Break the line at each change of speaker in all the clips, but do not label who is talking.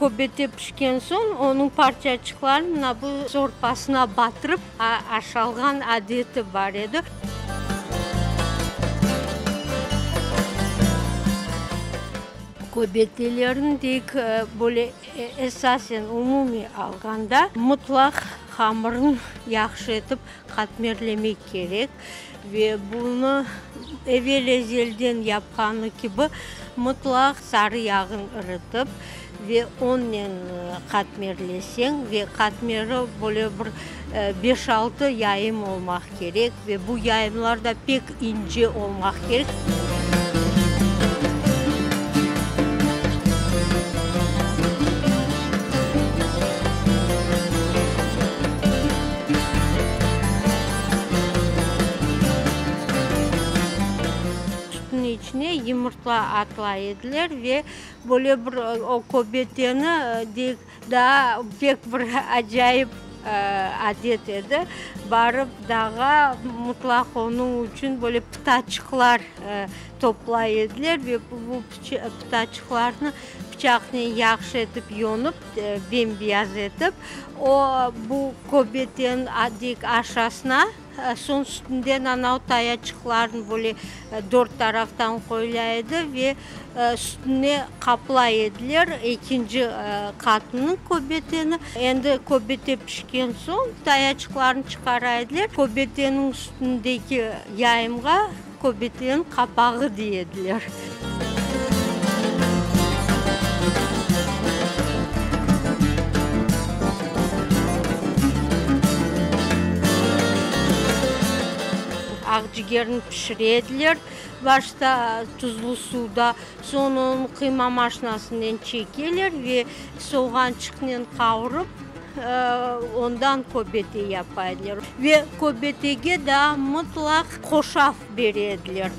Köbete pişken soñ, onıñ parçaçıqlarını mına bu sorpasına batırıp aşalğan adeti bar edi. Köbetelerniñ tek böyle esasen umumiy alğanda mıtlaq hamırnı yahşı etip qatmerlemek kerek ve bunı evel-ezelden yapqanı kibi mıtlaq sarı yağın irıtıp ve onnen qatmerleseñ ve qatmeri böyle bir beş-altı yayım olmaq kerek ve bu yayımlar da pek ince olmaq kerek. Sütniñ içine yımırtla atlay ediler ve böyle bir o köbeteni de daa pek bir acayip adet edi. Barıp dağğa mıtlaq onıñ içün böyle pıtaçıqlar toplay ediler ve bu pıtaçıqlarnı pıçaqnen yahşı etip yonıp, bem-beyaz etip, o bu köbeteniñ dek aşasına Soñ üstünden anav tayaçıqlarnı böyle dört taraftan qoyula edi ve üstüne qaplay ediler ekinci qatını köbeteni. Endi köbete pişken soñ tayaçıqlarnı çıqara ediler, köbeteniñ üstündeki yayımğa köbeteniñ qapağı dey ediler. Aqcigerni pişire ediler başta tuzlu suvda, soñ onı qıyma maşinasınen çekeler ve soğançıqnen qavurıp, ondan köbete yapa ediler. Ve köbetege daa mıtlaq hoşaf bere ediler.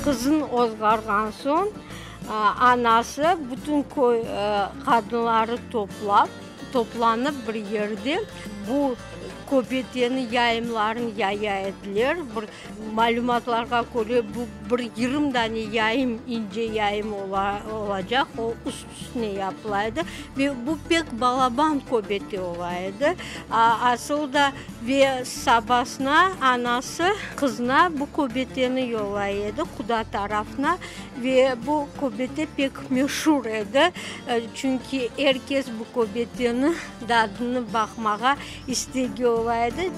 Qızın ozğarğan soñ, anası bütün köy qadınları toplap, toplanıp bir yerde bu köbeteni yayımlarını yaya ediler. Bir malümatlarğa köre, bu bir 20 dane yayım, ince yayım olacaq, o üst üstüne yapıla edi ve bu pek balaban köbete ola edi. Asıl da ve sabasına anası qızına bu köbeteni yollay edi, quda tarafına, ve bu köbete pek meşur edi, çünki er kes bu köbeteni dadını baqmağa istegi ola edi.